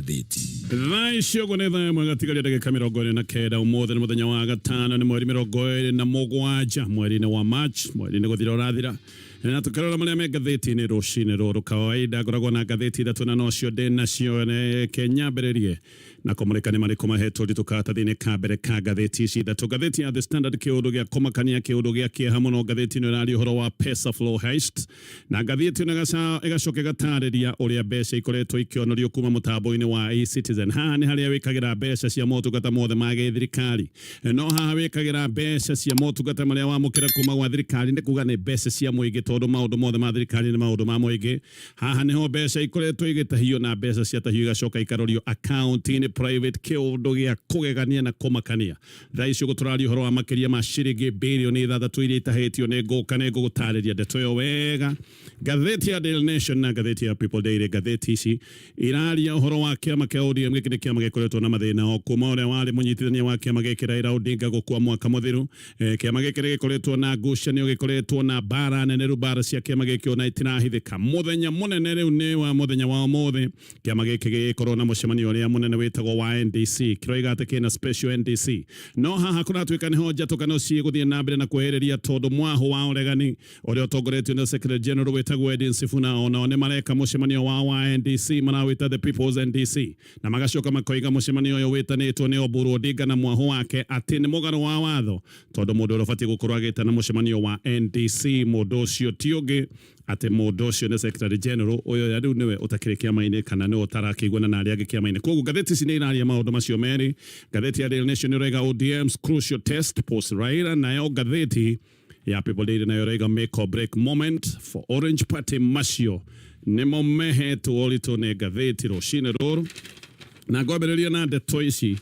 Ngathĩti. Thaa ici ũguo nĩ thaa 1 gatigaria ndagĩka 29. Ũmũthĩ nĩ mũthenya wa gatano, nĩ mweri 27 mweri-inĩ wa March, mweri nĩ gũthira ũrathira. Na tũkĩrora marĩa me ngathĩti-inĩ rũcinĩ rũrũ, kawaida ngoragwo na ngathĩti ithatũ na nocio ndĩ nacio. Reke nyambĩrĩrie na kũmũrĩka nĩ marĩkũ mahetwo ũritũ karatathi-inĩ ka mbere ka ngathĩti ici ithatũ. Ngathĩti ya The Standard, kĩũndũ gĩa kũmakania, kĩũndũ gĩa kĩeha mũno. Ngathĩti ĩno ĩraria ũhoro wa Pesaflow heist. Na ngathĩti ĩno ĩgacoka ĩgatarĩria ũrĩa mbeca ikoretwo ikĩonorio kuma mũtambo-inĩ wa eCitizen. Haha nĩ harĩa wĩkagĩra mbeca cia motungata mothe ma gĩthirikari. No haha wĩkagĩra mbeca cia motungata marĩa wamũkĩra kuma gwa thirikari, nĩ kuga nĩ mbeca cia mũingĩ tondũ maũndũ mothe ma thirikari nĩ maũndũ ma mũingĩ. Haha nĩho mbeca ikoretwo igĩtahio na mbeca ciatahio igacoka ikarorio akaunti-inĩ private, kĩũndũ gĩa kũgegania na kũmakania. Thaa ici ũguo tũraria ũhoro wa makĩria ma ciringi birioni 6 iria itahĩtio nĩ ngũka, nĩ ngũgũtarĩria ndeto ĩyo wega. Ngathĩti ya Daily Nation na ngathĩti ya People Daily, ngathĩti ici iraria ũhoro wa kĩama kĩa ODM. Gĩkĩ nĩ kĩama gĩkoretwo na mathĩna o kuma ũrĩa warĩ mũnyitithania wa kĩama gĩkĩ Raila Odinga gũkua mwaka mũthiru. Kĩama gĩkĩ nĩ gĩkoretwo na ngucanio, gĩkoretwo na mbara nene, rĩu mbara cia kĩama gĩkĩ ona itirahithĩka. Mũthenya mũnene rĩu nĩ wa mũthenya wa ũmũthĩ, kĩama gĩkĩ gĩgĩkorwo na mũcemanio ũrĩa mũnene wĩtagwo wa NDC, kĩroiga atĩ kĩna special NDC. No haha kũratuĩka nĩho njatũkano cigũthiĩ na mbere na kwĩhĩrĩria, tondũ mwahũ wa ũregani ũrĩa ũtongoretio nĩ Secretary General wĩtagwo Edwin Sifuna onao nĩ mareka mũcemanio wao wa NDC, marawĩta The People's NDC, na magacoka makoiga mũcemanio ũyũ wĩtanĩtwo nĩ Oburu Odinga na mwahũ wake atĩ nĩ mũgarũ wa watho, tondũ mũndũ ũrĩa ũbatiĩ gũkorwo agĩtana mũcemanio wa NDC mũndũ ũcio ti ũngĩ atĩ mũndũ ũcio nĩ Secretary General ũyũ ũrĩa rĩu nĩwe ũtakĩrĩ kĩama-inĩ kana nĩwe ũtarakĩiguana na arĩa angĩ kĩama-inĩ. Koguo ngathĩti ici nĩ iraria maũndũ macio merĩ. Ngathĩti ya Daily Nation ĩroiga ODM's crucial test post Raila, nayo ngathĩti ya People Daily nayo ĩroiga make or break moment for Orange Party. Macio nĩmo mehetwo ũritũ nĩ ngathĩti rũcinĩ rũrũ, na ngwambĩrĩria na ndeto ici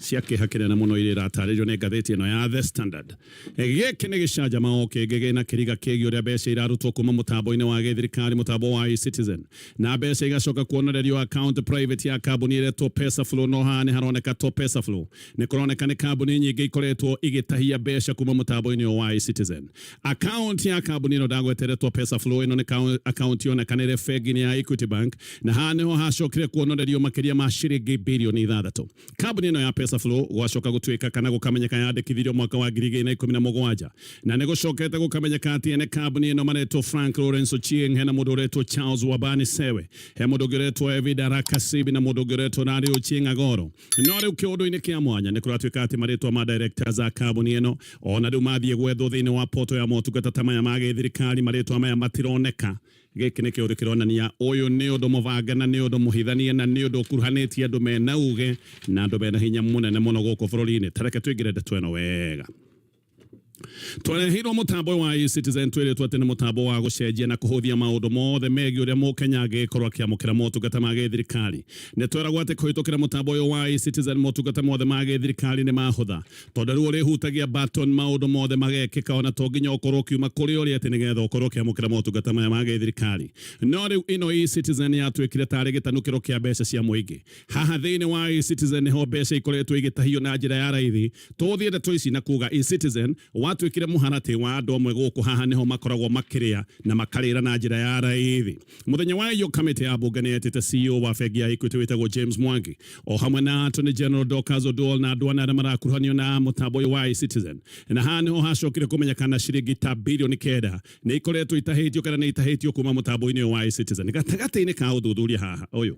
cia kĩeha kĩnene mũno iria iratarĩrio nĩ ngathĩti ĩno ya The Standard. Gĩkĩ nĩ gĩcanjama o kĩngĩ gĩna kĩriga kĩgiĩ ũrĩa mbeca irarutwo kuma mũtambo-inĩ wa gĩthirikari, mũtambo wa eCitizen, na mbeca igacoka kuonorerio account private ya kambuni ĩretwo Pesaflow. No haha nĩ haroneka to Pesaflow, nĩ kũroneka nĩ kambuni nyingĩ ikoretwo igĩtahia mbeca kuma mũtambo-inĩ ũyũ wa eCitizen. Account ya kambuni ĩno ndagweteretwo Pesaflow, ĩno nĩ account yonekanĩre bengi-inĩ ya Equity Bank, na haha nĩho hacokire kuonorerio makĩria ma ciringi birioni 6. Kambuni ĩno ya Pesaflow gwacoka gũtuĩka kana gũkamenyeka yandĩkithirio mwaka wa 2017, na nĩ gũcokete gũkamenyeka atĩ ene kambuni ĩno maretwo Frank Lawrence Ochieng, hena mũndũ ũretwo Charles Wabani Sewe, he mũndũ ũngĩ ũretwo Evida Rakasibi na mũndũ ũngĩ ũretwo Rari Ochieng Agoro. No rĩu kĩũndũ-inĩ kĩa mwanya nĩ kũratuĩka atĩ marĩtwa ma directors a kambuni ĩno ona rĩu mathiĩ gwethwo thĩinĩ wa portal ya motungata ta maya ma gĩthirikari, marĩtwa maya matironeka. Gĩkĩ nĩ kĩũndũ kĩronania ũyũ nĩ ũndũ mũbange na nĩ ũndũ mũhithanie na nĩ ũndũ ũkuruhanĩtie andũ mena uge na andũ mena hinya mũnene mũno gũkũ bũrũri-inĩ. Ta reke tũingĩre ndeto ĩno wega. Twareheirwo mũtambo wa eCitizen twĩrĩtwo atĩ nĩ mũtambo wa gũcenjia na kũhũthia maũndũ mothe megiĩ ũrĩa mũkenya angĩgĩkorwo akĩamũkĩra motungata ma gĩthirikari. Nĩ tweragwo atĩ kũhĩtũkĩra mũtambo ũyũ wa eCitizen motungata mothe ma gĩthirikari nĩ mahũtha, tondũ rĩu ũrĩhutagia button maũndũ mothe magekĩka, ona to nginya ũkorwo ũkiuma kũrĩa ũrĩ atĩ nĩgetha ũkorwo ũkĩamũkĩra motungata maya ma gĩthirikari. No rĩu ĩno eCitizen yatuĩkire tarĩ gĩtanukĩro kĩa mbeca cia mũingĩ. Haha thĩinĩ wa eCitizen nĩho mbeca ikoretwo igĩtahio na njĩra ya raithi. Tũthiĩ ndeto ici na kuga eCitizen watuĩkire mũharatĩ wa andũ amwe gũkũ. Haha nĩho makoragwo makĩrĩa na makarĩra na njĩra ya raithi. Mũthenya wa iyo kamĩtĩ ya mbunge nĩ yetĩte CEO wa bengi ya Equity wĩtagwo James Mwangi o hamwe na Attorney General Dorcas Oduol na andũ ana arĩa marakuruhanio na mũtambo ũyũ wa eCitizen, na haha nĩho hacokire kũmenyekana ciringi ta birioni 9 nĩ ikoretwo itahĩtio kana nĩ itahĩtio kuma mũtambo-inĩ ũyũ wa eCitizen. Gatagatĩ-inĩ ka ũthuthuria haha ũyũ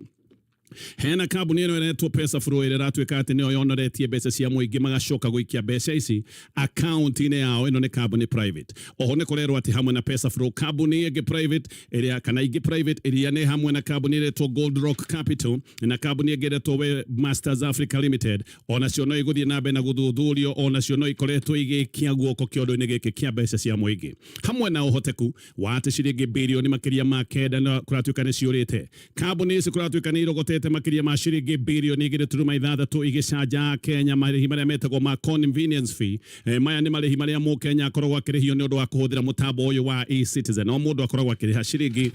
hena kambuni ĩno ĩretwo Pesaflow ĩrĩa ĩratuĩka atĩ nĩyo yonoretie mbeca cia mũingĩ, magacoka gũikia mbeca ici akaunti-inĩ yao. Ĩno nĩ kambuni private. Oho nĩ kũrerwo atĩ hamwe na Pesaflow, kambuni ĩngĩ private ĩrĩa kana ingĩ private iria nĩ hamwe na kambuni ĩretwo Gold Rock Capital na kambuni ĩngĩ ĩretwo Webmasters Africa Limited, onacio no igũthiĩ na mbere na gũthuthurio, onacio no ikoretwo igĩkia guoko kĩondo-inĩ gĩkĩ kĩa mbeca cia mũingĩ, hamwe na ũhoteku wa atĩ ciringi birioni makĩria ma 9 na kũratuĩka nĩ ciũrĩte. Kambuni ici kũratuĩka nĩ irogotete makĩria ma ciringi birioni 2.6 igĩcanja Kenya marĩhi marĩa metagwo ma convenience fee. Maya nĩ marĩhi marĩa mũkenya akoragwo akĩrĩhio nĩ ũndũ wa kũhũthĩra mũtambo ũyũ wa eCitizen. O mũndũ akoragwo akĩrĩha ciringi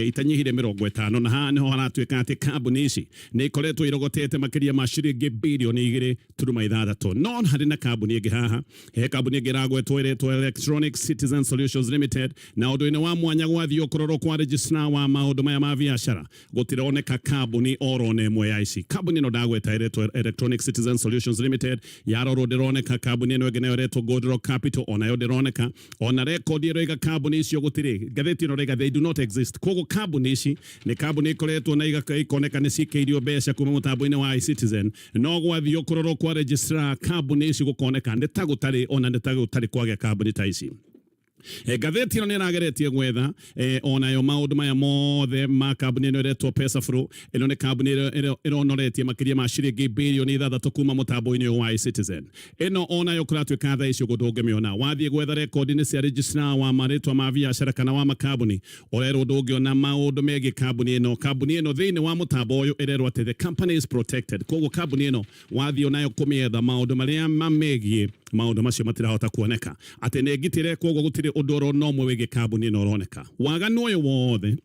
itanyihire 50, na haha nĩho haratuĩka atĩ kambuni ici nĩ ikoretwo irogotete makĩria ma ciringi birioni 2.6. No harĩ na kambuni ĩngĩ haha, he kambuni ĩngĩ ĩragwetwo ĩretwo Electronic Citizen Solutions Limited, na ũndũ-inĩ wa mwanya gwathiĩ kũrorwo kwa registrar wa maũndũ maya ma biacara gũtironeka kambuni o oro na ĩmwe ya ici. Kambuni ĩno ndagweta ĩretwo Electronic Citizen Solutions Limited, yarorwo ndĩroneka. Kambuni ĩno ĩngĩ nayo ĩretwo Godrock Capital, onayo ndĩroneka. Ona rekondi ĩroiga kambuni icio gũtirĩ. Ngathĩti ĩno ĩroiga they do not exist. Koguo kambuni ici nĩ kambuni ikoretwo na ikoneka nĩ cikĩirio mbeca kuma mũtambo-inĩ wa eCitizen, no gwathiĩ kũrorwo kwa registrar kambuni ici gũkoneka nĩ ta gũtarĩ, ona nĩ ta gũtarĩ kwagĩa kambuni ta ici. Ngathĩti ĩno nĩ ĩrageretie gwetha onayo maũndũ maya mothe ma kambuni ĩno ĩretwo Pesaflow. Ĩno nĩ kambuni ĩronoretie makĩria ma ciringi birioni 6 kuma mũtambo-inĩ ũyũ wa eCitizen. Ĩno onayo kũratuĩka thaa ici ũguo ndũngĩmĩona. Wathiĩ gwetha rekondi-inĩ cia registrar wa marĩtwa ma biacara kana wa makambuni, ũrerwo ndũngĩona maũndũ megiĩ kambuni ĩno. Kambuni ĩno thĩinĩ wa mũtambo ũyũ ĩrerwo atĩ the company is protected. Koguo kambuni ĩno wathiĩ onayo kũmĩetha, maũndũ marĩa mamegiĩ maũndũ macio matirahota kuoneka, atĩ nĩ ngitĩre. Koguo gũtirĩ ũndũ oro na ũmwe wĩgiĩ kambuni ĩno ũroneka. Waganu ũyũ wothe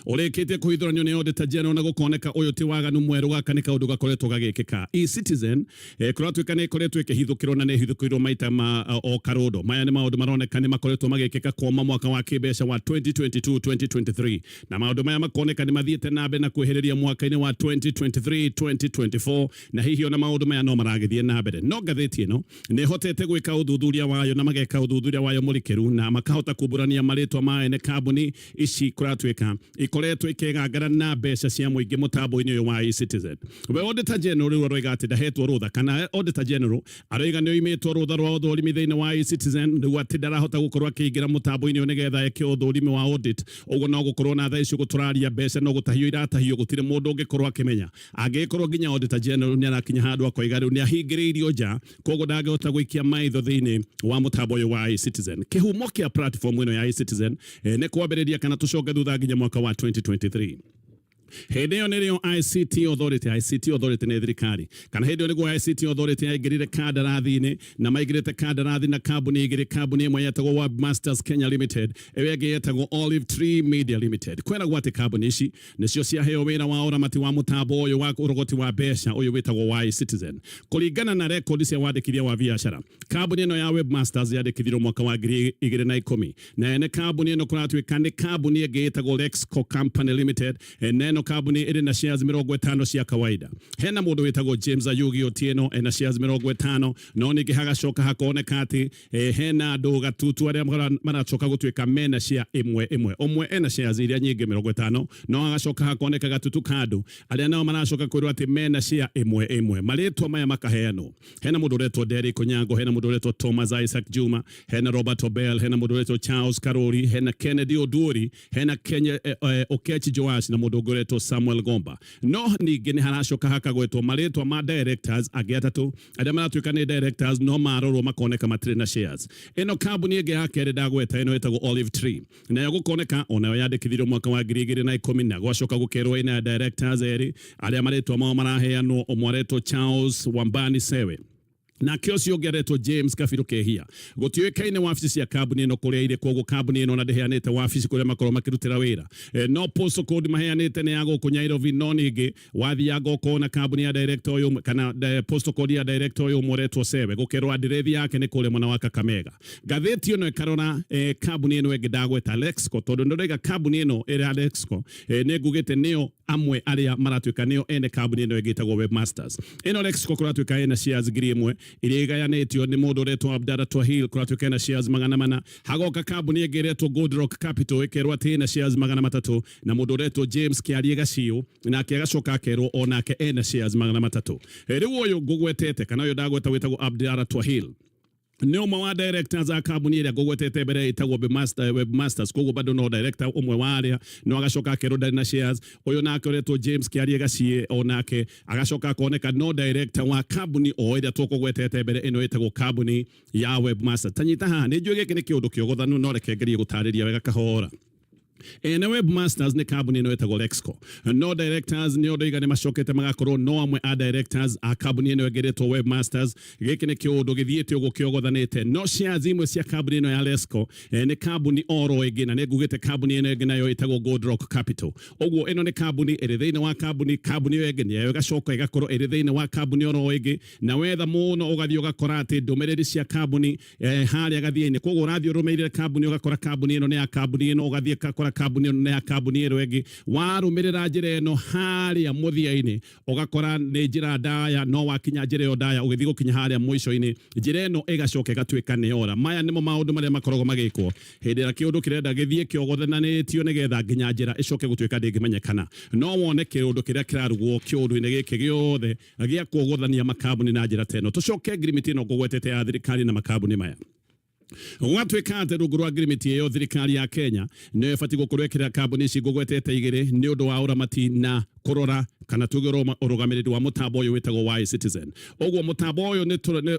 ũrĩkĩtie kũhithũranio nĩ Auditor General, na gũkoneka ũyũ ti waganu mwerũ, gaka nĩ kaũndũ gakoretwo gagĩkĩka. eCitizen kũratuĩka nĩ ĩkoretwo ĩkĩhithũkĩrwo na nĩ ĩhithũkĩirwo maita ma o karũndo. Maya nĩ maũndũ maroneka nĩ makoretwo magĩkĩka kuma mwaka wa kĩmbeca wa 2022 2023, na maũndũ maya makoneka nĩ mathiĩte na mbere na kwĩhĩrĩria mwaka-inĩ wa 2023 2024, na hihi ona maũndũ maya no maragĩthiĩ na mbere. No ngathĩti ĩno nĩ ĩhotete gwĩka ũthuthuria wayo, na mageka ũthuthuria wayo mũrikĩru, na makahota kumbũrania marĩtwa ma ene kambuni ici kũratuĩka ikoretwo ikĩgangara na mbeca cia mũingĩ mũtambo-inĩ ũyũ wa eCitizen. We Auditor General rĩu aroiga atĩ ndahetwo rũtha, kana Auditor General aroiga nĩ oimĩtwo rũtha rwa ũthũrimi thĩinĩ wa eCitizen, rĩu atĩ ndarahota gũkorwo akĩingĩra mũtambo-inĩ ũyũ nĩgetha eke ũthũrimi wa audit. Ũguo no gũkorwo na thaa ici ũguo tũraria mbeca no gũtahio iratahio, gũtirĩ mũndũ ũngĩkorwo akĩmenya. Angĩgĩkorwo nginya Auditor General nĩ arakinya handũ akoiga rĩu nĩ ahingĩrĩirio nja, koguo ndangĩhota gũikia maitho thĩinĩ wa mũtambo ũyũ wa eCitizen. Kĩhumo kĩa platform ĩno ya eCitizen nĩ kwambĩrĩria kana tũcoke thutha nginya mwaka wa 2023. Hĩndĩ ĩyo nĩrĩo ICT Authority, ICT Authority nĩ thirikari, kana hĩndĩ ĩyo nĩguo ICT Authority yaingĩrire kandarathi-inĩ, na maingĩrĩte kandarathi na kambuni igĩrĩ. Kambuni ĩmwe yetagwo Webmasters Kenya Limited, ĩyo ĩngĩ yetagwo Olive Tree Media Limited. Kweragwo atĩ kambuni ici nĩcio ciaheo wĩra wa ũramati wa mũtambo ũyũ wa ũrogoti wa mbeca ũyũ wĩtagwo wa eCitizen. Kũringana na rekondi cia wandĩkithia wa biacara, kambuni ĩno ya Webmasters yandĩkithirio mwaka wa 2010, na ene kambuni ĩno kũratuĩka nĩ kambuni ĩngĩ ĩtagwo Lexco Company Limited, na ĩno kambuni ĩrĩ na shares 50 cia kawaida. Hena mũndũ wĩtagwo James Ayugi Otieno ena shares 50, no ningĩ hagacoka hakoneka atĩ hena andũ gatutu arĩa maracoka gũtuĩka mena share ĩmwe ĩmwe. Ũmwe ena shares iria nyingĩ 50, no hagacoka hakoneka gatutu ka andũ arĩa nao maracoka kwĩrwo atĩ mena share ĩmwe ĩmwe. Marĩtwa maya makaheanwo: hena mũndũ ũretwo Derrick Onyango, hena mũndũ ũretwo Thomas Isaac Juma, hena Robert Obel, hena mũndũ ũretwo Charles Karori, hena Kennedy Oduori, hena Kenya Okechi Joash, na mũndũ ũngĩ ũretwo Samuel Gomba. No ningĩ nĩ haracoka hakagwetwo marĩtwa ma directors angĩ atatũ arĩa maratuĩka nĩ directors, no marorwo makoneka matirĩ na shares. Ĩno kambuni ĩngĩ ya kerĩ ndagweta, ĩno ĩtagwo Olive Tree, nayo gũkoneka onayo yandĩkithirio mwaka wa 2010, na gwacoka gũkerwo ĩna directors erĩ arĩa marĩtwa mao maraheanwo. Ũmwe aretwo Charles Wambani Sewe, nake ũcio ũngĩ aretwo James Kabiru Kehia. Gũtiũĩkaine wabici cia kambuni ĩno kũrĩa irĩ, koguo kambuni ĩno ona ndĩheanĩte wabici kũrĩa makorwo makĩrutĩra wĩra. No postal code maheanĩte nĩ ya gũkũ Nairobi, no ningĩ wathianga ũkona kambuni ya director ũyũ ũmwe, kana postal code ya director ũyũ ũmwe ũretwo Sewe, gũkerwo andirethi yake nĩ kũrĩa mwena wa Kakamega. Ngathĩti ĩno ĩkarora kambuni ĩno ĩngĩ ndagweta Lexco, tondũ ndĩroiga kambuni ĩno ĩrĩa Lexco nĩ ngugĩte nĩo amwe arĩa maratuĩka nĩo ene kambuni ĩno ĩngĩ ĩtagwo Webmasters. Ĩno Lexco kũratuĩka ĩna shares 1000 iria igayanĩtio nĩ mũndũ ũretwo Abdalla Twahil, kũratuĩka ĩna shares 400. Hagoka kambuni ĩngĩ ĩretwo Goodrock Capital, ĩkerwo atĩ ĩna shares 300, na mũndũ ũretwo James Kĩarie Gaciũ nake agacoka akerwo onake ena shares 300. Rĩu ũyũ ngũgwetete, kana ũyũ ndagweta wĩtagwo Abdalla Twahil, nĩ ũmwe wa directors a kambuni ĩrĩa ngũgwetete mbere ĩtagwo Webmasters, koguo bado no director ũmwe wa arĩa, no agacoka akerwo ndarĩ na shares. Ũyũ nake ũretwo James Kĩarie Gaciĩ onake agacoka akoneka no director wa kambuni o ĩrĩa tũkũgwetete mbere, ĩno ĩtagwo kambuni ya Webmasters. Tanyita haha, nĩ njũĩ gĩkĩ nĩ kĩũndũ kĩogothanu, no reke ngerie gũtarĩria wega kahora. Ene Webmasters nĩ kambuni ĩno ĩtagwo Lexco, no directors nĩ ũndũ nĩ macokete magakorwo no amwe a directors a kambuni ĩno ĩngĩ ĩretwo Webmasters. Gĩkĩ nĩ kĩũndũ gĩthiĩte ũguo kĩogothanĩte, no shares imwe cia kambuni ĩno ya Lexco nĩ kambuni oro ĩngĩ, na nĩ ngugĩte kambuni ĩno ĩngĩ nayo ĩtagwo Goodrock Capital. Ũguo ĩno nĩ kambuni ĩrĩ thĩinĩ wa kambuni, kambuni ĩyo ĩngĩ nayo ĩgacoka ĩgakorwo ĩrĩ thĩinĩ wa kambuni oro ĩngĩ, na wetha mũno ũgathiĩ ũgakora atĩ ndũmĩrĩri cia kambuni harĩa gathia-inĩ. Koguo ũrathiĩ ũrũmĩrĩire kambuni, ũgakora kambuni ĩno nĩ ya kambuni ĩno, ũgathiĩ ũgakora ũgakora kambuni ĩno nĩ ya kambuni ĩno ĩngĩ. Warũmĩrĩra njĩra ĩno harĩa mũthia-inĩ ũgakora nĩ njĩra ndaya, no wakinya njĩra ĩyo ndaya ũgĩthiĩ gũkinya harĩa mũico-inĩ njĩra ĩno ĩgacoka ĩgatuĩka nĩ yora. Maya nĩmo maũndũ marĩa makoragwo magĩkwo hĩndĩ ĩrĩa kĩũndũ kĩrenda gĩthiĩ kĩogothanĩtio nĩgetha nginya njĩra ĩcoke gũtuĩka ndĩngĩmenyekana. No wone kĩũndũ kĩrĩa kĩrarugwo kĩũndũ-inĩ gĩkĩ gĩothe gĩa kuogothania makambuni na njĩra ta ĩno. Tũcoke ngirimiti ĩno ngũgwetete ya thirikari na makambuni maya. Gwatuĩka atĩ rungu rwa ngirimiti ĩyo thirikari ya Kenya nĩyo ĩbatiĩ gũkorwo ĩkĩrĩha kambuni ici ngũgwetete igĩrĩ nĩ ũndũ wa ũramati na kũrora kana tuge ũrũgamĩrĩri wa mũtambo ũyũ wĩtagwo wa eCitizen. Ũguo mũtambo ũyũ nĩ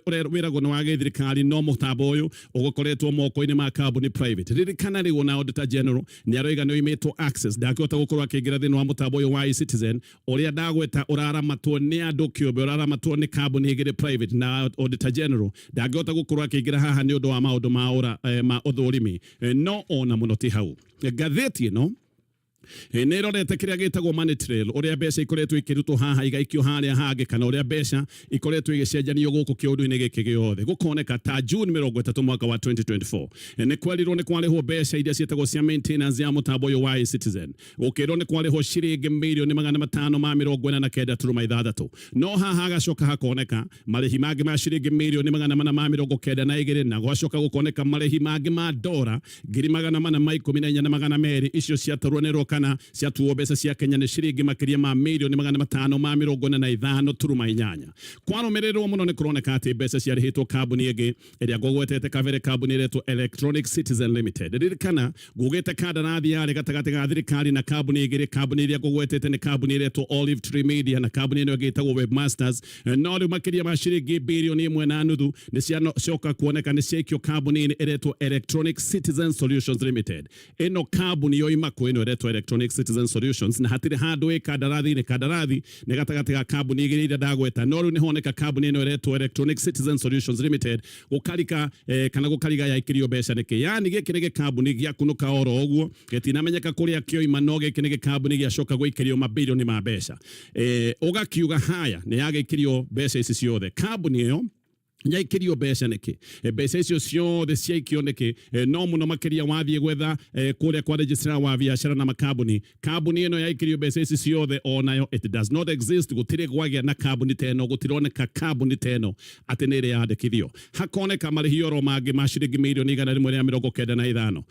wĩragwo nĩ wa gĩthirikari, no mũtambo ũyũ ũgũkoretwo moko-inĩ ma kambuni private. Ririkana rĩu ona Auditor General nĩ aroiga nĩ oimĩtwo access, ndangĩhota gũkorwo akĩingĩra thĩinĩ wa mũtambo ũyũ wa eCitizen ũrĩa ndagweta ũraramatwo nĩ andũ kĩũmbe, ũraramatwo nĩ kambuni igĩrĩ private, na Auditor General ndangĩhota gũkorwo akĩingĩra haha nĩ ũndũ wa maũndũ ma ũra, ma ũthũrimi. No ona mũno ti hau, ngathĩti ĩno nĩ ĩrorete kĩrĩa gĩtagwo money trail, ũrĩa mbeca ikoretwo ikĩrutwo haha igaikio harĩa hangĩ, kana ũrĩa mbeca ikoretwo igĩcenjanio gũkũ kĩũndũ-inĩ gĩkĩ gĩothe. Gũkoneka ta June 30 mwaka wa 2024 nĩ kwerirwo nĩ kwarĩhwo mbeca iria ciĩtagwo cia maintenance ya mũtambo ũyũ wa eCitizen, gũkĩrwo nĩ kwarĩhwo ciringi mirioni 549.6. No haha hagacoka hakoneka marĩhi mangĩ ma ciringi mirioni 492, na gwacoka gũkoneka marĩhi mangĩ ma dora 414,200. Icio ciatarũanĩrwo kana ciatuo mbeca cia Kenya nĩ ciringi makĩria ma mirioni 545.8. Kwarũmĩrĩrwo mũno nĩ kũroneka atĩ mbeca ciarĩhĩtwo kambuni ĩngĩ ĩrĩa ngũgwetete kabere, kambuni ĩretwo Electronic Citizen Limited. Ririkana ngugĩte kandarathi yarĩ gatagatĩ ga thirikari na kambuni igĩrĩ. Kambuni iria ngũgwetete nĩ kambuni ĩretwo Olive Tree Media na kambuni ĩno ĩngĩ ĩtagwo Webmasters. No rĩu makĩria ma ciringi 1.5 bilioni nĩ ciacoka kuoneka nĩ ciaikio kambuni-inĩ ĩretwo Electronic Citizen Solutions Limited. Ĩno kambuni yoima kũ? Ĩno ĩretwo Electronic Citizen Solutions na hatirĩ handũ ĩ kandarathi-inĩ. Kandarathi nĩ gatagatĩ ga kambuni igĩrĩ iria ndagweta, no rĩu nĩ honeka kambuni ĩno ĩretwo Electronic Citizen Solutions Limited gũkarika kana gũkariga yaikĩrio mbeca nĩkĩ. Yani gĩkĩ nĩ gĩkambuni gĩakunũka oro ũguo, gĩtinamenyeka kũrĩa kĩoima, no gĩkĩ nĩ gĩkambuni gĩacoka gũikĩrio mabilioni ma mbeca. Ũgakiuga haya nĩ yagĩikĩrio mbeca ici ciothe, kambuni ĩyo yaikĩrio mbeca nĩkĩ? Mbeca icio ciothe ciaikio nĩkĩ? No mũno makĩria wathiĩ gwetha kũrĩa kwa registrar wa biacara na makambuni, kambuni ĩno yaikĩrio mbeca ici ciothe onayo it does not exist. Gũtirĩ gwagĩa na kambuni ta ĩno, gũtironeka kambuni ta ĩno atĩ nĩ ĩrĩ yandĩkithio. Hakoneka marĩhi oro mangĩ ma ciringi 195 milioni.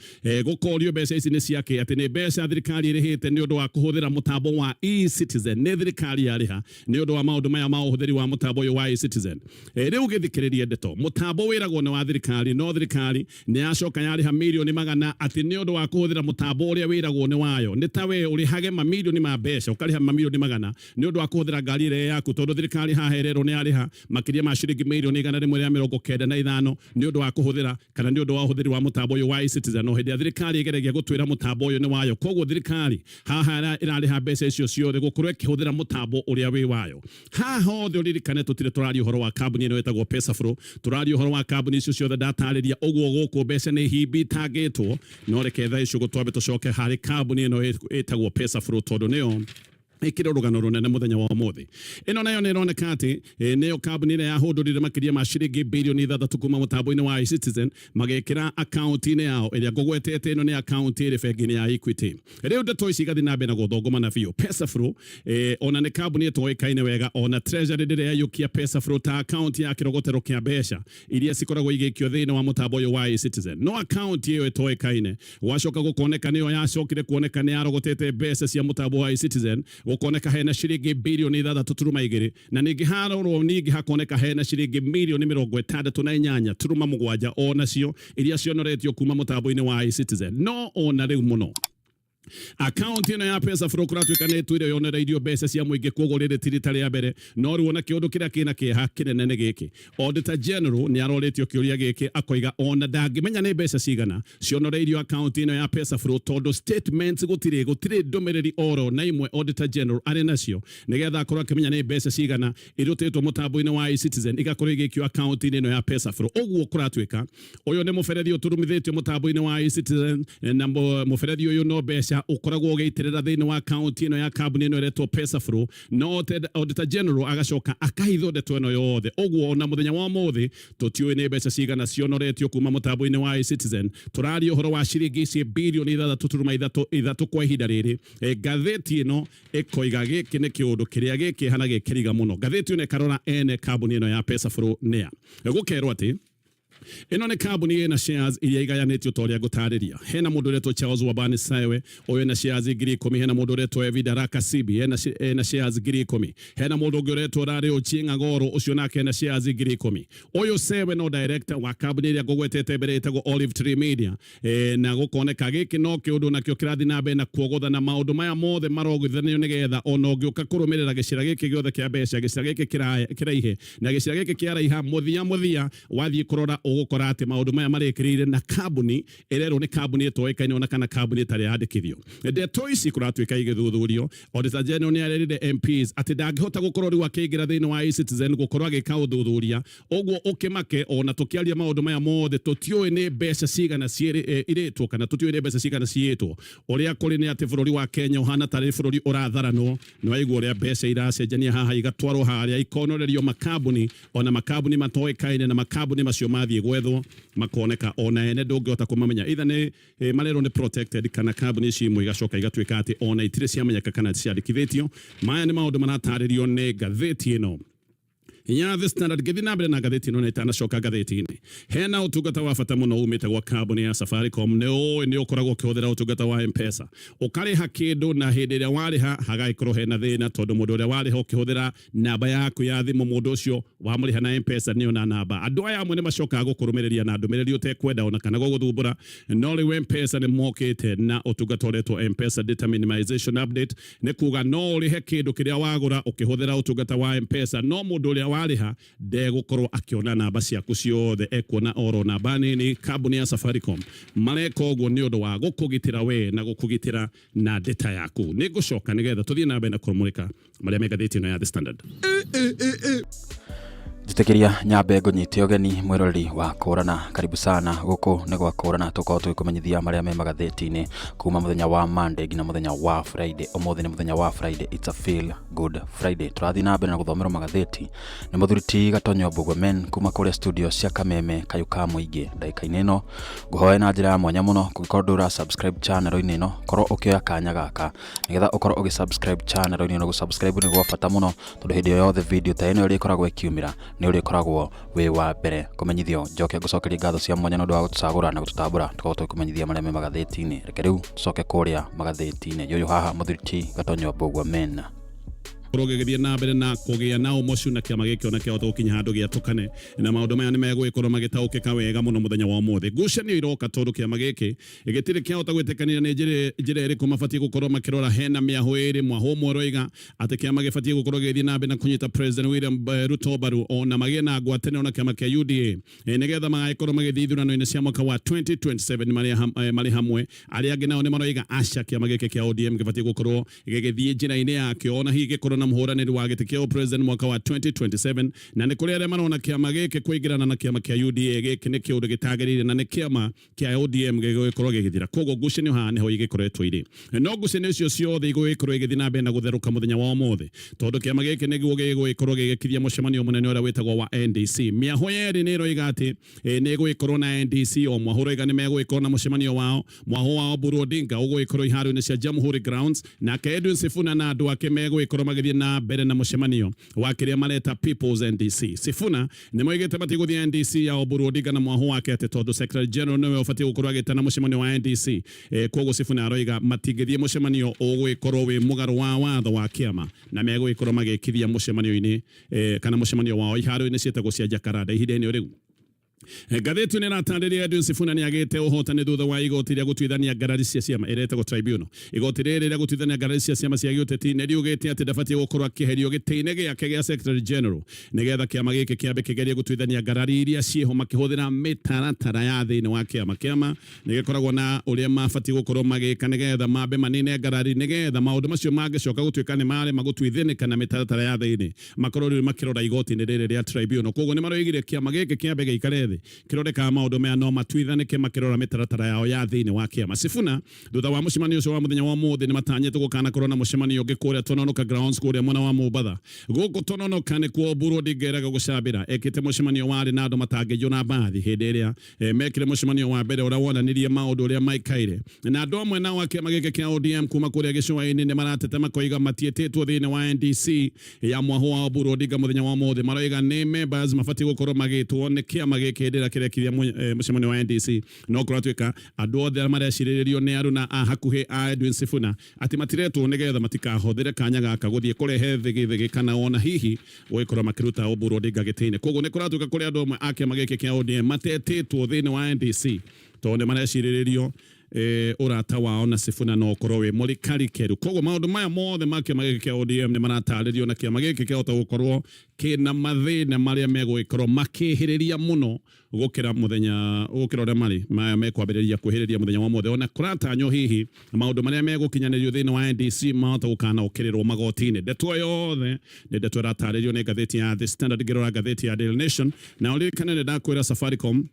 Gũkorio mbeca ici nĩ ciake, atĩ nĩ mbeca thirikari ĩrĩhĩte nĩ ũndũ wa kũhũthĩra mũtambo wa eCitizen. Nĩ thirikari yarĩha nĩ ũndũ wa maũndũ maya ma ũhũthĩri wa mũtambo ũyũ wa eCitizen. Rĩu gĩthikĩrĩrie ndeto, mũtambo wĩragwo nĩ wa thirikari, no thirikari nĩ yacoka yarĩha mirioni magana atĩ nĩ ũndũ wa kũhũthĩra mũtambo ũrĩa wĩragwo nĩ wayo. Nĩ ta we ũrĩhage mamirioni ma mbeca, ũkarĩha mamirioni magana nĩ ũndũ wa kũhũthĩra ngari ĩrĩa yaku, tondũ thirikari haha ĩrerwo nĩ yarĩha makĩria ma ciringi 195 milioni nĩ ũndũ wa kũhũthĩra kana nĩ ũndũ wa ũhũthĩri wa mũtambo ũyũ wa eCitizen. No hĩndĩ ya thirikari ĩgeragia gũtwĩra mũtambo ũyũ nĩ wayo, koguo thirikari haha ĩrarĩha mbeca icio ciothe gũkorwo ĩkĩhũthĩra mũtambo ũrĩa wĩ wayo. Haha hothe ũririkane tũtirĩ tũraria ũhoro wa kambuni ĩno ĩtagwo Pesaflow, tũraria ũhoro wa kambuni icio ciothe ndatarĩria ũguo. Gũkũ mbeca nĩ himbi itangĩtwo, no reke thaa icio twambe tũcoke harĩ kambuni ĩno ĩtagwo Pesaflow, tondũ nĩyo ĩkĩrĩ rũgano rũnene mũthenya wa ũmũthĩ. Ĩno nayo nĩ ĩroneka atĩ nĩyo kambuni ĩrĩa yahũndũrire makĩria ma ciringi 6 bilioni kuma mũtambo-inĩ wa eCitizen magĩkĩra akaunti-inĩ yao ĩrĩa ngũgwetete. Ĩno nĩ akaunti ĩrĩ bengi-inĩ ya Equity. Rĩu ndeto ici igathiĩ na mbere na gũthũngũmana biũ. Pesaflow ona nĩ kambuni ĩtoĩkaine wega, ona Treasury ndĩrĩ yaiyũkia Pesaflow ta akaunti ya kĩrogotero kĩa mbeca iria cikoragwo igĩikio thĩinĩ wa mũtambo ũyũ wa eCitizen. No akaunti ĩyo ĩtoĩkaine gwacoka gũkoneka nĩyo yacokire kuoneka nĩ yarogotete mbeca cia mũtambo wa eCitizen. Gũkoneka hena ciringi 6.2 bilioni, na ningĩ harorwo ningĩ hakoneka hena ciringi 68.7 milioni onacio iria cionoretio kuma mũtambo-inĩ wa eCitizen. No ona rĩu mũno akaunti ĩno ya Pesaflow kũratuĩka nĩ ĩtwĩre yonereirio mbeca cia mũingĩ, koguo rĩrĩ ti rita rĩa mbere. No rĩu ona kĩũndũ kĩrĩa kĩna kĩeha kĩnene nĩ gĩkĩ, Auditor General nĩ arorĩtio kĩũria gĩkĩ, akoiga ona ndangĩmenya nĩ mbeca cigana cionoreirio akaunti ĩno ya Pesaflow, tondũ statements gũtirĩ ndũmĩrĩri oro na imwe Auditor General arĩ nacio nĩgetha akorwo akĩmenya nĩ mbeca cigana irutĩtwo mũtambo-inĩ wa eCitizen igakorwo igĩikio akaunti-inĩ ĩno ya Pesaflow. Ũguo kũratuĩka ũyũ nĩ mũberethi ũturumithĩtio mũtambo-inĩ wa eCitizen, na mũberethi ũyũ no mbeca mbeca ũkoragwo ũgĩitĩrĩra thĩinĩ wa akaunti ĩno ya kambuni ĩno ĩretwo Pesaflow, no Auditor General agacoka akahithwo ndeto ĩno yothe. Ũguo ona mũthenya wa ũmũthĩ tũtiũĩ nĩ mbeca cigana cionoretio kuma mũtambo-inĩ wa eCitizen. Tũraria ũhoro wa ciringi ici birioni ithathatũ turuma ithatũ ithatũ kwa ihinda rĩrĩ. Ngathĩti ĩno ĩkoiga gĩkĩ nĩ kĩũndũ kĩrĩa gĩkĩeha na gĩkĩriga mũno. Ngathĩti ĩno ĩkarora ene kambuni ĩno ya Pesaflow nĩa. Gũkerwo atĩ ĩno nĩ kambuni ĩna shares iria igayanĩtio ta ũrĩa ngũtarĩria. Hena mũndũ ũretwo Charles Wabani Sawe, ũyũ ena shares 10,000. Hena mũndũ ũretwo Evi Daraka Sibi, ena shares 10,000. Hena mũndũ ũngĩ ũretwo Rarĩ Ochieng' Agoro, ũcio nake ena shares 10,000. Ũyũ Sewe no director wa kambuni ĩrĩa ngũgwetete mbere ĩtagwo Olive Tree Media. Na gũkoneka gĩkĩ no kĩũndũ nakĩo kĩrathiĩ na mbere na kuogothana. Maũndũ maya mothe marogithanio nĩgetha ona ũngĩũka kũrũmĩrĩra gĩcĩra gĩkĩ gĩothe kĩa mbeca, gĩcĩra gĩkĩ kĩraihe na gĩcĩra gĩkĩ kĩaraiha, mũthia mũthia wathiĩ kũrora ũgũkora atĩ maũndũ maya marĩkĩrĩire na kambuni ĩrerwo nĩ kambuni ĩtoĩkaine ona kana kambuni ĩtarĩ yandĩkithio. Ndeto ici kũratuĩka igĩthuthurio. Auditor General nĩ arerire MPs atĩ ndangĩhota gũkorwo rĩu akĩingĩra thĩinĩ wa eCitizen gũkorwo agĩka ũthuthuria. Ũguo ũkĩmake ona tũkĩaria maũndũ maya mothe tũtiũĩ nĩ mbeca cigana irĩtwo kana tũtiũĩ nĩ mbeca cigana ciyĩtwo. Ũrĩa kũrĩ nĩ atĩ bũrũri wa Kenya ũhana tarĩ bũrũri ũratharanwo. Nĩ waigua ũrĩa mbeca iracenjania haha igatwarwo harĩa ikonorerio makambuni, ona makambuni matoĩkaine, na makambuni macio mathiĩ gwethwo makoneka ona ene ndũngĩhota kũmamenya, either nĩ marerwo nĩ protected kana kambuni ici imwe igacoka igatuĩka atĩ ona itirĩ ciamenyeka kana ciandĩkithĩtio. Maya nĩ maũndũ maratarĩrio nĩ ngathĩti ĩno ya The Standard. Ngĩthiĩ na mbere na ngathĩti ĩno na ĩtanacoka ngathĩti-inĩ, hena ũtungata wa bata mũno umĩte gwa kambuni ya Safaricom. Nĩ ũĩ nĩ ũkoragwo ũkĩhũthĩra ũtungata wa M-Pesa ũkarĩha kĩndũ, na hĩndĩ ĩrĩa warĩha hagagĩkorwo hena thĩna tondũ mũndũ ũrĩa warĩha ũkĩhũthĩra namba yaku ya thimũ, mũndũ ũcio wamũrĩha na M-Pesa nĩ ona namba. Andũ aya amwe nĩ macokaga gũkũrũmĩrĩria na ndũmĩrĩri ũtekwenda ona kana gũgũthumbũra. No rĩu M-Pesa nĩ mokĩte na ũtungata ũretwo M-Pesa Data Minimization Update. Nĩ kuga no ũrĩhe kĩndũ kĩrĩa wagũra ũkĩhũthĩra ũtungata wa M-Pesa, no mũndũ ũrĩa warĩha ndegũkorwo akĩona namba ciaku ciothe, ekuona oro namba nini. Kambuni ya Safaricom mareka ũguo nĩ ũndũ wa gũkũgitĩra we na gũkũgitĩra na data yaku. Nĩ ngũcoka nĩgetha tũthiĩ na mbere na kũmũrĩka marĩa me ngathĩti ĩno ya The Standard. Njĩtĩkĩria nyambe ngũnyite ũgeni mwĩroreri wa Kũrana, karibu sana. Gũkũ nĩ gwa Kũrana, tũkorwo tũgĩkũmenyithia marĩa me magathĩti-inĩ kuma mũthenya wa Monday nginya mũthenya wa Friday. Ũmũthĩ nĩ mũthenya wa Friday, it's a feel good Friday. Tũrathiĩ na mbere na gũthomerwo magathĩti nĩ mũthuri ti Gatonyo Mbũgwe kuma kũrĩa studio cia Kameme Kayũ ka Mũingĩ. Ndagĩka-inĩ ĩno ngũhoe na njĩra ya mwanya mũno, kũngĩkorwo ndũra subscribe channel-inĩ ĩno, korwo ũkĩoya kanya gaka nĩgetha ũkorwo ũgĩ subscribe channel-inĩ ĩno. Gũ subscribe nĩ gwa bata mũno tondũ hĩndĩ o yothe video ta ĩno ĩrĩkoragwo ĩkiumĩra nĩ ũrĩkoragwo wĩ wa mbere kũmenyithio. Njoke ngũcokerie ngatho cia mwanya nĩ ũndũ wa gũtũcagũra na gũtũtambũra tũkorwo tũgĩkũmenyithia marĩa me magathĩti-inĩ. Reke rĩu tũcoke kũrĩa magathĩti-inĩ. Yũyũ haha mũthuri ti Gatonyo Mbũgua men. Korwo gĩgĩthiĩ na mbere na kũgĩa na ũmocu na kĩama gĩkĩ ona kĩahota gũkinya handũ gĩatũkane, na maũndũ maya nĩ megũgĩkorwo magĩtaũkĩka wega mũno mũthenya wa ũmũthĩ. Ngucanio iroka tondũ kĩama gĩkĩ gĩtirĩ kĩahota gwĩtĩkanĩria nĩ njĩra ĩrĩkũ mabatiĩ gũkorwo makĩrora. Hena mĩahũ ĩrĩ, mwahũ ũmwe ũroiga atĩ kĩama gĩbatiĩ gũkorwo gĩgĩthiĩ na mbere na kũnyita President William Ruto mbaru ona magĩe na ngwatanĩro na kĩama kĩa UDA nĩgetha magagĩkorwo magĩthiĩ ithurano-inĩ cia mwaka wa 2027 marĩ hamwe. Arĩa angĩ nao nĩ maroiga aca, kĩama gĩkĩ kĩa ODM gĩbatiĩ gũkorwo gĩgĩthiĩ njĩra-inĩ yakĩo ona hihi gĩkorwo na mũhũranĩri wa gĩtĩ kĩa president mwaka wa 2027. Na nĩ kũrĩ arĩa marona kĩama gĩkĩ kũingĩrana na kĩama kĩa UDA gĩkĩ nĩ kĩũndũ gĩtagĩrĩire na nĩ kĩama kĩa ODM gĩgũgĩkorwo gĩgĩthira. Koguo ngucanio haha nĩho igĩkoretwo irĩ, no ngucanio icio ciothe igũgĩkorwo igĩthiĩ na mbere na gũtherũka mũthenya wa ũmũthĩ tondũ kĩama gĩkĩ nĩguo gĩgũgĩkorwo gĩgĩkithia mũcemanio mũnene ũrĩa wĩtagwo wa NDC. Mĩahũ yerĩ nĩ ĩroiga atĩ nĩ ĩgũgĩkorwo na NDC, o mwahũ ũroiga nĩ megũgĩkorwo na mũcemanio wao. Mwahũ wa Oburu Odinga ũgũgĩkorwo iharo-inĩ cia Jamhuri Grounds, nake Edwin Sifuna na andũ ake megũgĩkorwo magĩthiĩ na mbere na mũcemanio wa kĩrĩa mareta People's NDC. Sifuna nĩ moigĩte matigũthiĩ NDC ya Oburu Odinga na mwahũ wake atĩ tondũ Secretary General nĩwe ũbatiĩ gũkorwo agĩtana mũcemanio wa NDC. Koguo Sifuna aroiga matingĩthiĩ mũcemanio ũgũgĩkorwo wĩ mũgarũ wa watho wa kĩama na megũgĩkorwo magĩkithia mũcemanio-inĩ kana mũcemanio wao iharo-inĩ ciĩtagwo cia Jacaranda ihinda-inĩ rĩu. Ngathĩti nĩ ĩratarĩria Edwin Sifuna nĩ agĩte ũhotani thutha wa igoti rĩa gũtuithania ngarari cia ciama ĩretagwo tribunal. Igoti rĩrĩ rĩa gũtuithania ngarari cia ciama cia gĩũteti nĩ riugĩte atĩ ndabatiĩ gũkorwo akĩeherio gĩtĩ-inĩ gĩake gĩa Secretary General nĩgetha kĩama gĩkĩ kĩambe kĩgerie gũtuithania ngarari iria ciĩho makĩhũthĩra mĩtaratara ya thĩinĩ wa kĩama. Kĩama nĩ gĩkoragwo na ũrĩa mabatiĩ gũkorwo magĩka nĩgetha mambe manine ngarari nĩgetha maũndũ macio mangĩcoka gũtuĩka nĩ marema gũtuithĩnĩka na mĩtaratara ya thĩinĩ makorwo rĩu makĩrora igoti-inĩ rĩrĩ rĩa tribunal. Koguo nĩ maroigire kĩama gĩkĩ kĩambe gĩikare thĩ. thĩ. Kĩronekaga maũndũ maya no matuithanĩke makĩrora mĩtaratara yao ya thĩinĩ wa kĩama. Sifuna thutha wa mũcemanio ũcio wa mũthenya wa ũmũthĩ nĩ matanyĩtwo gũkanakorwo na mũcemanio ũngĩ kũrĩa Tononoka Grounds kũrĩa mwena wa Mombatha. Gũkũ Tononoka nĩkuo Oburu Odinga eraga gũcambĩra ekĩte mũcemanio warĩ na andũ matangĩiyũra mbathi hĩndĩ ĩrĩa mekire mũcemanio wa mbere ũrĩa wonanirie maũndũ ũrĩa maikaire. Na andũ amwe nao a kĩama gĩkĩ kĩa ODM kuma kũrĩa gĩcũa-inĩ nĩ marateta makoiga matiĩtĩtwo thĩinĩ wa NDC ya mwahũ wa Oburu Odinga mũthenya wa ũmũthĩ. Maroiga nĩ members mabatiĩ gũkorwo magĩtwo nĩ kĩama gĩkĩ hĩndĩ ĩrĩa kĩrekithia mũcemanio wa NDC. No kũratuĩka andũ othe arĩa marecirĩrĩrio nĩ aruna a hakuhĩ a Edwin Sifuna atĩ matiretwo nĩgetha matikahũthĩre kanya gaka gũthiĩ kũrehe thĩgĩthĩgĩ kana ona hihi gũgĩkorwo makĩruta Oburu Odinga gĩtĩ-inĩ. Koguo nĩ kũratuĩka kũrĩ andũ amwe a kĩama gĩkĩ kĩa ODM matetĩtwo thĩinĩ wa NDC tondũ nĩ marecirĩrĩrio ũrata wao na Sifuna no ũkorwo wĩ mũrikarikeru. Koguo maũndũ maya mothe ma kĩama gĩkĩ kĩa ODM nĩ maratarĩrio na kĩama gĩkĩ kĩahota gũkorwo kĩna mathĩna marĩa megũgĩkorwo makĩhĩrĩria mũno gũkĩra mũthenya gũkĩra ũrĩa marĩ maya mekwambĩrĩria kwĩhĩrĩria mũthenya wa ũmũthĩ. Ona kũratanywo hihi maũndũ marĩa megũkinyanĩrio thĩinĩ wa NDC mahota gũkana ũkĩrĩrwo magoti-inĩ. Ndeto yothe nĩ ndeto ĩratarĩrio nĩ ngathĩti ya The Standard ngĩrora ngathĩti ya Daily Nation. Na ũririkane nĩ ndakwĩra Safaricom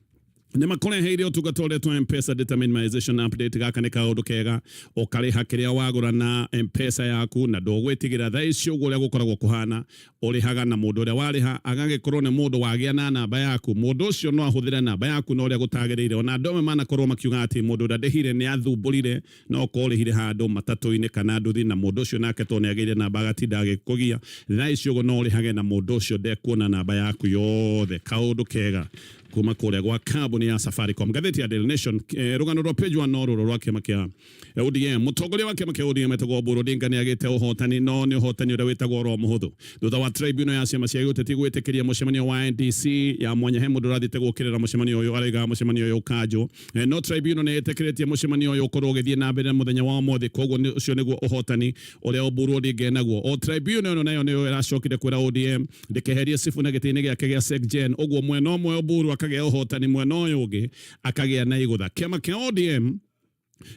nĩ makũreheire ũtungata ũretwo M-Pesa data minimization update. Gaka nĩ kaũndũ kega, ũkarĩha kĩrĩa wagũra na M-Pesa yaku na ndũgwĩtigĩra. Thaa ici ũguo ũrĩa gũkoragwo kũhana, ũrĩhaga na mũndũ ũrĩa warĩha agagĩkorwo nĩ mũndũ wagĩa na namba yaku. Mũndũ ũcio no ahũthĩre namba yaku na ũrĩa gũtagĩrĩire. Ona andũ amwe manakorwo makiuga atĩ mũndũ ũrĩa ndĩhire nĩ athumbũrire, no okorwo ũrĩhire handũ matatũ-inĩ kana nduthi na mũndũ ũcio nake tondũ nĩ agĩire namba agatinda agĩkũgia. Thaa ici ũguo no ũrĩhage na mũndũ ũcio ndekuona namba yaku yothe. Kaũndũ kega kuma kũrĩa gwa kambuni ya Safaricom. Ngathĩti ya Daily Nation, rũgano rwa page 1 no rũrũ rwa kĩama kĩa ODM. Mũtongoria wa kĩama kĩa ODM etagwo Oburu Odinga nĩ agĩte ũhotani, no nĩ ũhotani ũrĩa wĩtagwo oro mũhũthũ thutha wa tribunal ya ciama cia gĩũteti gwĩtĩkĩria mũcemanio wa NDC ya mwanya. He mũndũ ũrathiĩte gũkĩrĩra mũcemanio ũyũ, arauga mũcemanio ũyũ ũkanjwo, no tribunal nĩ ĩtĩkĩrĩtie mũcemanio ũyũ ũkorwo ũgĩthiĩ na mbere mũthenya wa ũmũthĩ. Koguo ũcio nĩguo ũhotani ũrĩa Oburu Odinga enaguo. O tribunal ĩno nayo nĩyo ĩracokire kwĩra ODM ndĩkeherie Sifuna gĩtĩ-inĩ gĩake gĩa SecGen. Ũguo mwena ũmwe Oburu akagĩa ũhotani, mwena ũyũ ũngĩ akagĩa na igũtha. Kĩama kĩa ODM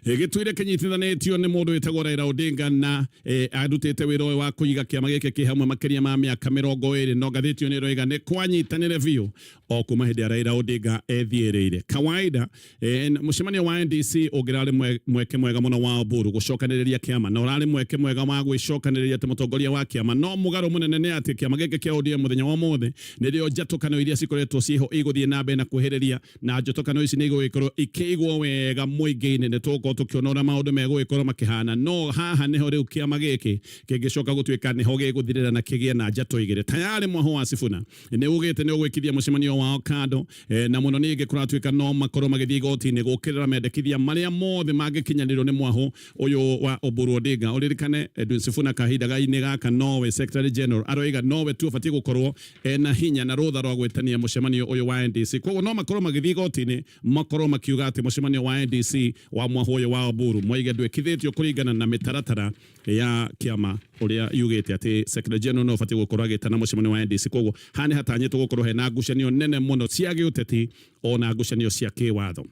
gĩtũire kĩnyitithanĩtio nĩ mũndũ wĩtagwo Raila Odinga na arutĩte wĩra ũyũ wa kũiga kĩama gĩkĩ kĩ hamwe makĩria ma mĩaka 20, no ngathĩti ĩyo nĩ ĩroiga nĩ kwanyitanĩre biũ o kuma hĩndĩ ya Raila Odinga ethiĩrĩire. Kawaida mũcemanio wa NDC ũngĩrarĩ mweke mwega mũno wa Oburu gũcokanĩrĩria kĩama na ũrarĩ mweke mwega wa gwĩcokanĩrĩria ta mũtongoria wa kĩama, no mũgarũ mũnene nĩ atĩ kĩama gĩkĩ kĩa ODM mũthenya wa ũmũthĩ nĩrĩo njatũkano iria cikoretwo ciĩho igũthiĩ na mbere na kwĩhĩrĩria, na njatũkano ici nĩ igũgĩkorwo ikĩigwo wega mũingĩ-inĩ. Nĩ tũgũkorwo tũkĩona ũrĩa maũndũ megũgĩkorwo makĩhana, no haha nĩho rĩu kĩama gĩkĩ kĩngĩcoka gũtuĩka nĩho gĩgũthirĩra na kĩgĩe na njatũ igĩrĩ. Tayarĩ mwahũ wa Sifuna nĩ ugĩte nĩ ũgwĩkithia mũcemanio wao kando, na mũno ningĩ kũratuĩka no makorwo magĩthiĩ igoti-inĩ gũkĩrĩra mendekithia marĩa mothe mangĩkinyanĩrio nĩ mwahũ ũyũ wa Oburu Odinga. Ũririkane Edwin Sifuna kahinda gainĩ gaka nowe Secretary General, aroiga nowe tu ũbatiĩ gũkorwo ena hinya na rũtha rwa gwĩtania mũcemanio ũyũ wa NDC. Koguo no makorwo magĩthiĩ igoti-inĩ makorwo makiuga atĩ mũcemanio wa NDC wa mwahũ ũyũ wa Oburu moige ndwĩkithĩtio kũringana na mĩtaratara ya kĩama ũrĩa yugĩte atĩ Secretary General no ũbatiĩ gũkorwo agĩtana mũcemanio wa NDC. Koguo haha nĩ hatanyĩtwo gũkorwo hena ngucanio nene mũno cia gĩũteti ona ngucanio cia kĩwatho.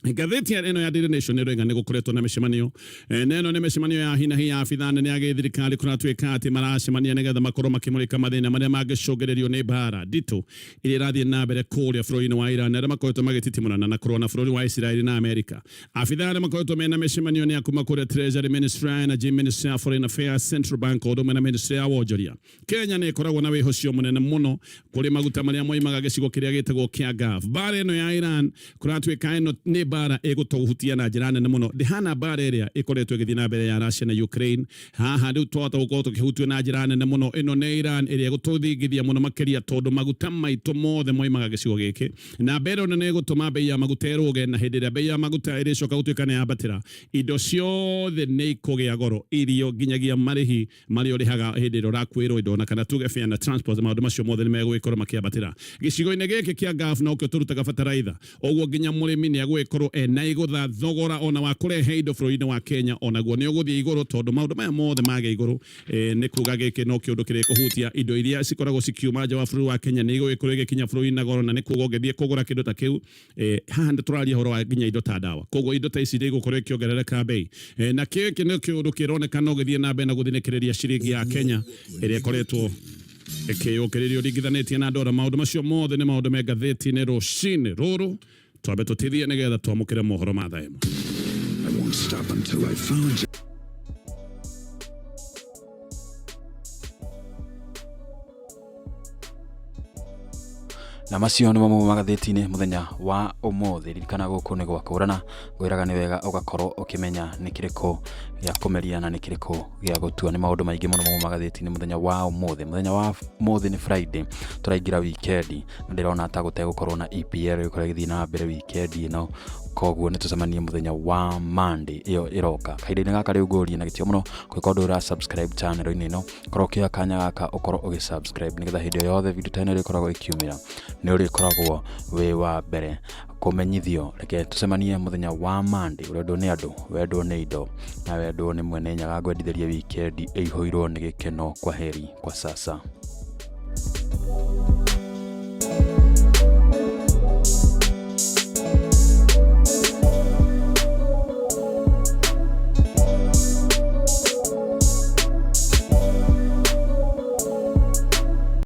Ngathĩti ĩno ya Daily Nation ĩroiga nĩ gũkoretwo na mĩcemanio, na ĩno nĩ mĩcemanio ya hinahi ya abithaa nene ya gĩthirikari. Kũratuĩka atĩ maracemania nĩgetha makorwo makĩmũrĩka mathĩna marĩa mangĩcũngĩrĩrio nĩ mbara nditũ iria irathiĩ na mbere kũrĩa bũrũri-inĩ wa Iran, arĩa makoretwo magĩtitimũrana na kũrũa na bũrũri wa Isiraeli na Amerika. Abithaa arĩa makoretwo mena mĩcemanio nĩ a kuma kũrĩa Treasury Ministry ya Energy, Ministry ya Foreign Affairs, Central Bank, o ũndũ ũmwe na Ministry ya Wonjoria. Kenya nĩ ĩkoragwo na wĩhocio mũnene mũno kũrĩ maguta marĩa moimaga gĩcigo kĩrĩa gĩtagwo kĩa Gulf. Mbara ĩno ya Iran kũratuĩka ĩno nĩ mbara ĩgũtũhutia na njĩra nene mũno, ndĩhana mbara ĩrĩa ĩkoretwo ĩgĩthiĩ na mbere ya Russia na Ukraine. Haha rĩu twahota gũkorwo tũkĩhutio na njĩra nene mũno. Ĩno nĩ Iran ĩrĩa ĩgũtũthingithia mũno makĩria tondũ maguta maitũ mothe moimaga gĩcigo gĩkĩ, na mbere ĩno nĩ ĩgũtũma bei ya maguta ĩrũge, na hĩndĩ ĩrĩa bei ya maguta ĩrĩcoka gũtuĩka nĩ yambatĩra, indo ciothe nĩ ikũgĩa goro, irio nginyagia marĩhi marĩa ũrĩhaga hĩndĩ ĩrĩa ũrakuĩrwo indo ona kana tuge fare na transport, maũndũ macio mothe nĩ megũgĩkorwo makĩambatĩra. Gĩcigo-inĩ gĩkĩ kĩa Gulf nokĩo tũrutaga bataraitha, ũguo nginya mũrĩmi nĩ egũgĩkorwo ena igũtha. Thogora ona wa kũrehe indo bũrũri-inĩ wa Kenya onaguo nĩ ũgũthiĩ igũrũ, tondũ maũndũ maya mothe magĩa igũrũ, nĩ kuga gĩkĩ no kĩũndũ kĩrĩkũhutia indo iria cikoragwo cikiuma nja wa bũrũri wa Kenya, nĩ igũgĩkorwo igĩkinya bũrũri na goro, na nĩ kuga ũngĩthiĩ kũgũra kĩndũ ta kĩu, haha nĩ tũraria ũhoro wa nginya indo ta ndawa. Koguo indo ta ici nĩ igũkorwo ikĩongerereka bei, na gĩkĩ nĩ kĩũndũ kĩroneka no gĩthiĩ na mbere na gũthinĩkĩrĩria ciringi ya Kenya ĩrĩa ĩkoretwo Ĩkĩyũkĩrĩria ũringithanĩtie na ndora. Maũndũ macio mothe nĩ maũndũ me ngathĩti-inĩ rũcinĩ rũrũ. Twambe tũtithie nĩgetha twamũkĩre mohoro ma thaa 1. I won't stop until I found you. Na macio nĩmo mauma magathĩti-inĩ mũthenya wa ũmũthĩ. Ririkana gũkũ nĩ gwa kũrana, ngwĩraga nĩ wega ũgakorwo ũkĩmenya nĩ kĩrĩkũ gĩa kũmeria na nĩ kĩrĩkũ gĩa gũtua. Nĩ maũndũ maingĩ mũno mauma magathĩti-inĩ mũthenya wa ũmũthĩ. Mũthenya wa ũmũthĩ nĩ Friday, tũraingĩra wikendi na ndĩrona ta gũtegũkorwo na EPL ĩgũkorwo ĩgĩthiĩ na mbere wikendi ĩno, koguo nĩ tũcemanie mũthenya wa Monday ĩyo ĩroka. Kahinda-inĩ gaka rĩu ngũrie na gĩtĩo mũno kũngĩkorwo ndũrĩ ũra subscribe channel-inĩ ĩno, korwo ũkĩoya kanya gaka ũkorwo ũgĩ subscribe nĩgetha hĩndĩ o yothe video ta ĩno ĩrĩkoragwo ĩkiumĩra nĩ ũrĩkoragwo wĩ wa mbere kũmenyithio. Reke tũcemanie mũthenya wa Monday. Ũrendwo nĩ andũ, wendwo nĩ indo na wendwo nĩ mwene Nyaga. Ngwendithĩrie wikendi ĩihũirwo nĩ gĩkeno. Kwa heri kwa sasa.